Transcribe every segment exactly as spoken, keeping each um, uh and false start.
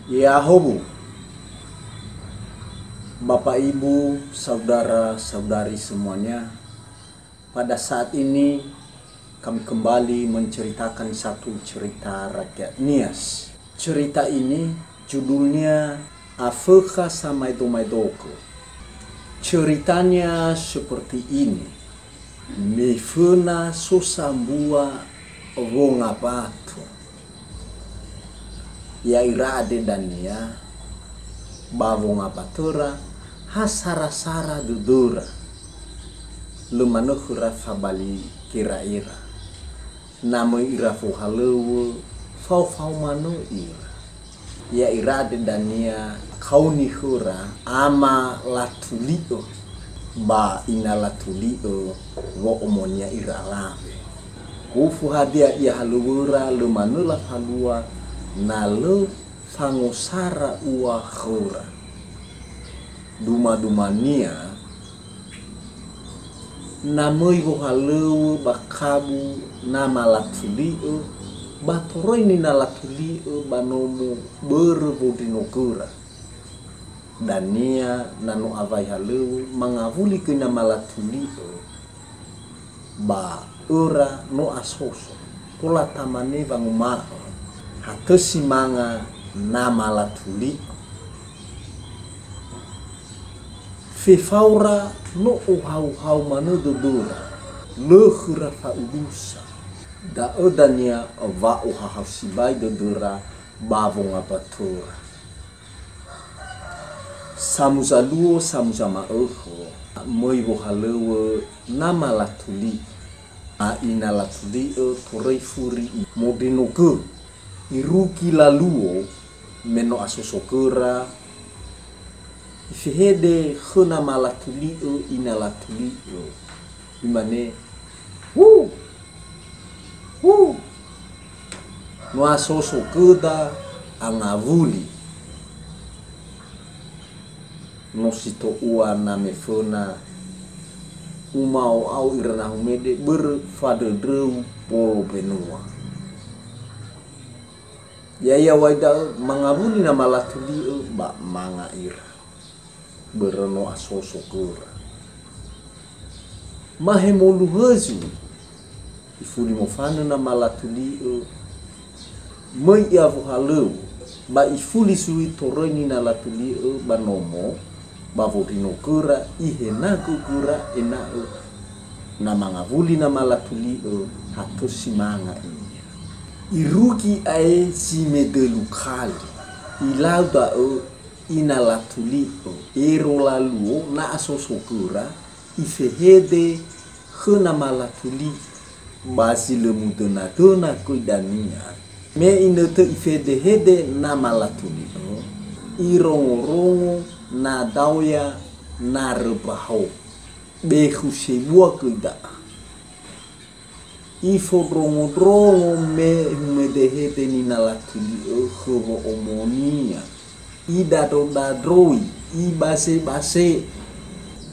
Ya'ahowu, Bapak Ibu, saudara-saudari semuanya, pada saat ini kami kembali menceritakan satu cerita rakyat Nias. Cerita ini judulnya Afökha Samaedo-maedogu. Ceritanya seperti ini. Me föna so sambua wonga batu. Ya'ira andre dania ba wonga batura ha sara-sara dödöra. Lö manö khöra fabali gera'era. Na möi ira fohalöŵö, fao-fao manö ira. Ya'ira andre dania kaoni khöra ama latuli'ö ba ina latuli'ö wo'omonia ira alawe. Gofu hadia ia halöŵöra lö manö lafalua na lö fangosara ua khöra. Duma-dumania, na möi wohalöŵö ba kabu nama latuli'ö, ba toröi nina latuli'ö ba nomo börö wondrinogöra. Dania na no awai halöŵö mangawuli göi nama latuli'ö, ba öra no asoso. Tola tamane wanguma'ö, ha tösi manga nama latuli'ö. Fefaora no ohau-hau manö dödöra, lö khöra fa'udusa. Da'ö dania wa'ohahau sibai dödöra ba wonga batura. Samuza luo, samuza ma'ökhö, möi wohalöŵö nama latuli'ö. A ina latuli'ö toröi furi i-, wondrinogö. Irugi laluo me no asoso göra, ifehede khö nama latuli'ö ina latuli'ö. Imane, "Hu! Hu! No asoso göda angawuli." No si to'ua na me föna uma'o'ao ira na humede börö fandröndröu bolo mbenua. Ya'ia wai da'ö mangawuli nama latuli'ö ba manga ira. Börö no asoso göra. Mahemolu hözu, ifuli mofanö nama latuli'ö, möi ia wohalöŵö, ba ifuli zui toröi nina latuli'ö ba nomo, ba wondrinogöra ihenagö göra ena'ö na mangawuli nama latuli'ö ha tösi manga ia. Irugi ae zi medölu kali. Ilau da'ö ina latuli'ö, ero laluo na asoso göra, ifehede khö nama latuli'ö, ba zi lö mudöna-döna göi dania. Me inötö ifehedehede nama latuli'ö, irongorongo na daoya na röbaho. Bekhu sebua göi da'a. Ifondrongondrongo me humedehede nina latuli'ö khö wo'omonia. Idadrodadroi, ibasebase.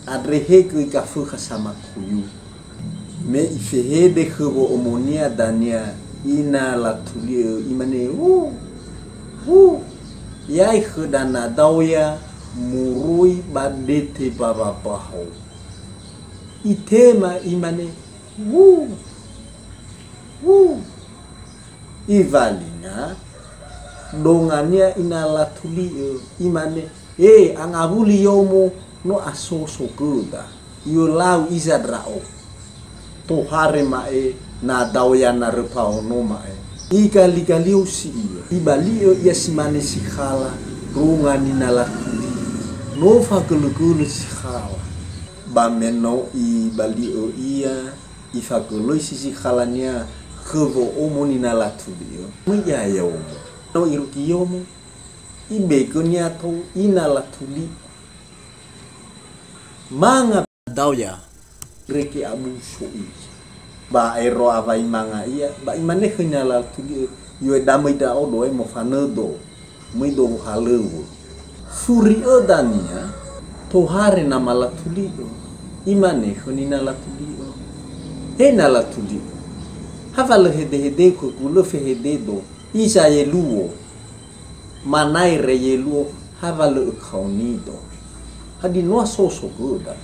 Andre he göi gafökha samakuyu. Me ifehede khö wo'omonia dania ina latuli'ö, imane, "Hu! Hu!" Ya'i khö dana daoya moroi ba dete bababaho. Itema imane, "Wu! Wu!" Iwalinga dongania ina latuli'ö, imane, "E, angawuli yomo, no asoso göda. Iölau iza ndra'o." Tohare ma'e na daoya na röpaono ma'e. Igaligalio si ia. Ibali'ö ia si mane si khala, ronga nina latuli'ö. No fagölögölö si khala. Ba me no ibali'ö ia, ifagölöisi zi khalania khö wo'omo nina latuli'ö. Möi ia yomo. No irugi yomo, ibegönia tou ina latuli'ö. Manga daoya, reke abu so ia. Ba ero awai manga ia, ba imane khö ina latuli'ö, "Yoe da möi ndra'odo, e, mofanödo." Möi do wohalöŵö. Furi'ö dania, tohare nama latuli'ö. Imane khö nina latuli'ö, "He na latuli'ö, ha wa lö hedehedeu khögu, lö fehededo, iza ye luo." Manaere yeluo ha wa lö ökaonido. Hadia no asosogöda.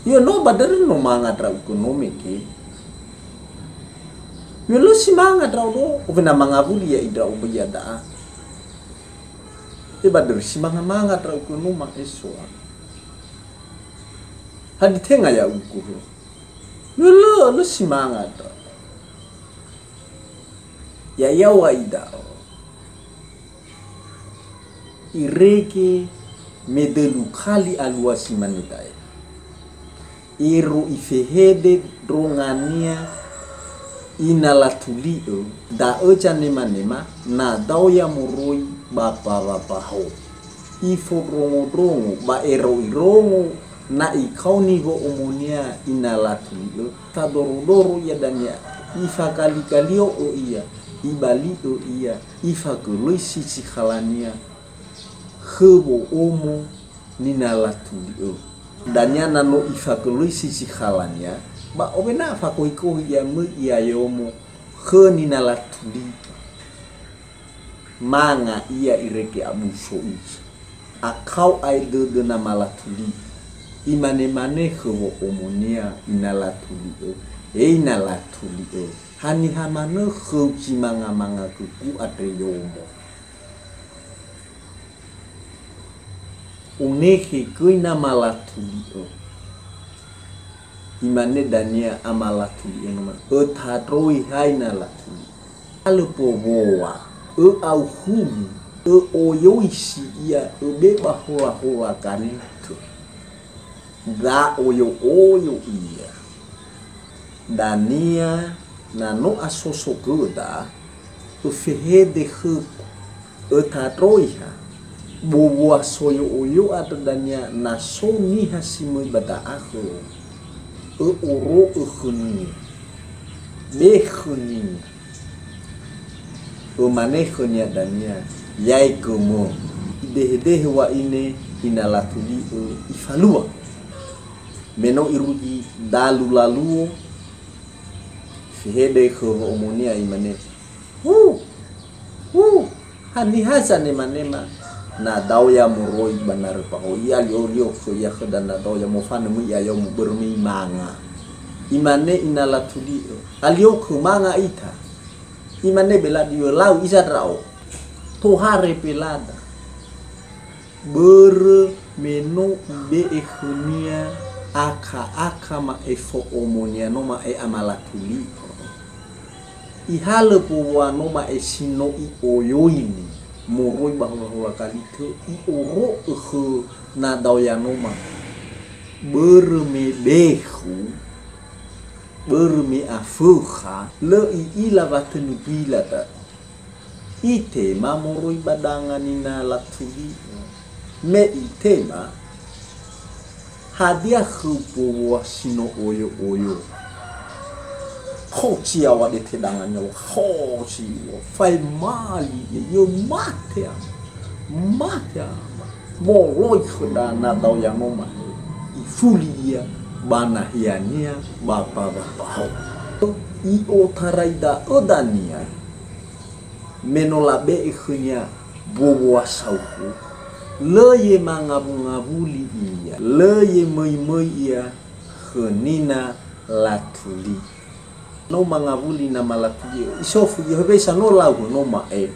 Io no ba döri no manga ndra'ugö no mege. Io lö si manga ndra'o no, owena mangawuli ia i ndra'o ba ia da'a. E ba döri si manga-manga ndra'ugö no ma'esoa. Hadia tenga ya'ugö. Io lö, lö si manga ndra'o. Ya'ia wa i da'o. Irege me dölu kali alua si mane da'e. Ero ifehede ndrongania ina latuli'ö, da'ö zanema-nema na daoya moroi ba pawa baho. Ifondrongo-ndrongo ba ero irongo na ikaoni wo'omonia ina latuli'ö, fadoro-doro ia dania, ifagaligali'ö ia, ibali'ö ia, ifagölöisi zikhalania khö wo'omo nina latuli'ö. Dania na no ifagölöisi zikhalania, ba owena fakohi-kohi ia möi ia yomo khö nina latuli'ö. Manga ia irege abu so iza. Akao ae dödö na malatuli. Imane-mane khö wo'omonia ina latuli'ö, "E ina latuli'ö, haniha manö khöu zi manga-manga khögu andre yomo?" Onekhe göi na malatuli'ö. Imane dania ama latuli'ö, "Ötandroi ha ina latuli'ö. Halö mbowoa, ö'auhuni, ö'oyoisi ia, öbe ba hola-hola galitö. Ga'oyo-oyo ia. Dania na no asosogöda, öfehede khögu. Ötandroi ha, mbowoa soyo-oyo andrö dania na so niha si möi ba da'a khöu. Ö'oro'ö khönia. Be khönia." Ömane khönia dania, "Yaegömö." Idehedehe wa'ine ina latuli'ö ifalua. Me no irugi dalu laluo, fehede khö wo'omonia imane, "Hu! Hu! Haniha zanema-nema?" "Na daoya moroi ba narö baho." I'alio-lio khö ia khöda na daoya, mofanö möi ia yomo börö me imanga. Imane ina latuli'ö, "Alio khö manga ita." Imane belada, "Io lau iza ndra'o." Tohare belada. Börö me no ibe'e khönia aka-aka ma'e fo'omonia no ma'e ama latuli'ö. Ihalö mbowoa no ma'e si no i'oyoini moroi ba hola-hola galitö, i'oro'ö khö na daoya no ma'e. Börö me bekhu, börö me afökha, lö i'ila wa tö nibila da'ö. Itema moroi ba danga nina latuli'ö. Me itema, "Hadia khöu mbowoa si no oyo-oyo?" Hosi yaŵa dete danga nyaŵa, hosi yaŵa, faemali, ia, ia mate ama, mate ama. Moloi khöda na daoya no ma'e, ifuli ia ba nahiania ba pawa baho. I'otarai da'ö dania, me no labe'e khönia mbowoa saukhu, lö ye mangawu-ngawuli ia, lö ye möi-möi ia khö nina latuli. No mangawuli na malatuli, isofu ia hewisa no lau no ma'e,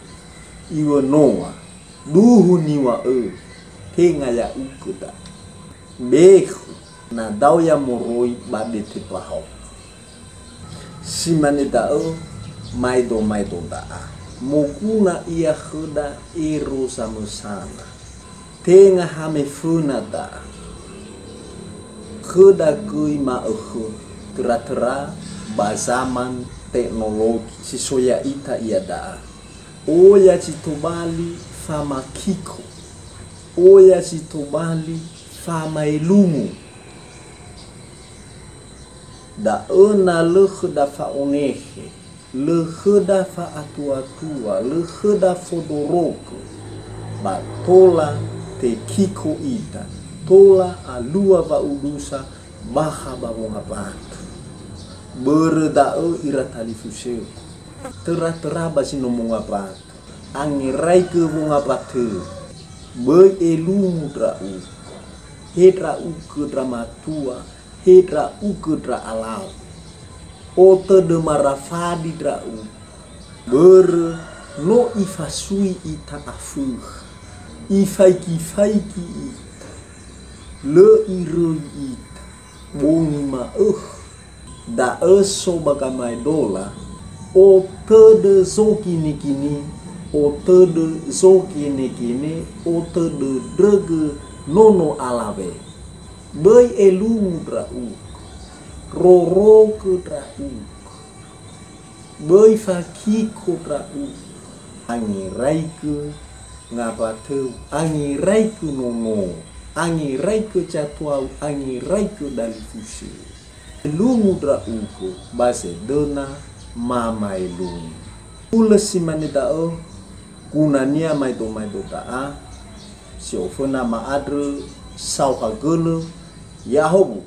iwönoa, duhu niŵa'ö, tenga ya'ugö da'e. Bekhu, na daoya moroi ba dete baho. Si mane da'ö, maedo-maedo da'a. Moguna ia khöda ero zamösana. Tenga hame föna da'a. Khöda göi ma'ökhö, töra-töra ba zaman teknologi si so ya'ita ia da'a. Oya zi tobali famakiko. Oya zi tobali famaelungu. Da'ö na lö khöda fa'onekhe, lö khöda fa'atua-tua, lö khöda fodorogö, ba tola tekiko ita, tola alua wa'udusa bakha ba wongabatö. Börö da'ö ira talifusögu, töra-töra ba zi no mongabatö. Angeraigö wongabatö, böi elungu ndra'ugö. He ndra'ugö ndra matua, he ndra'ugö ndra alawe. Otödö marafadi ndra'ugö. Börö no ifasui ita afökha. Ifaigi-faigi ita. Lö iröi ita. Bongi ma'ökhö. Da'ö so ba gamaedola, otödö zogini-gini, otödö zogene-gene, otödö ndrögö nono alawe. Böi elungu ndra'ugö, rorogö ndra'ugö, böi fakiko ndra'ugö, angeraigö ngabatö, angeraigö nono, angeraigö zatuau, angeraigö dalifusö. Elungu ndra'ugö ba zedöna mamaelungu. Hulö si mane da'ö, gunania maedo-maedo da'a, si oföna ma'andrö saohagölö, ya'ahowu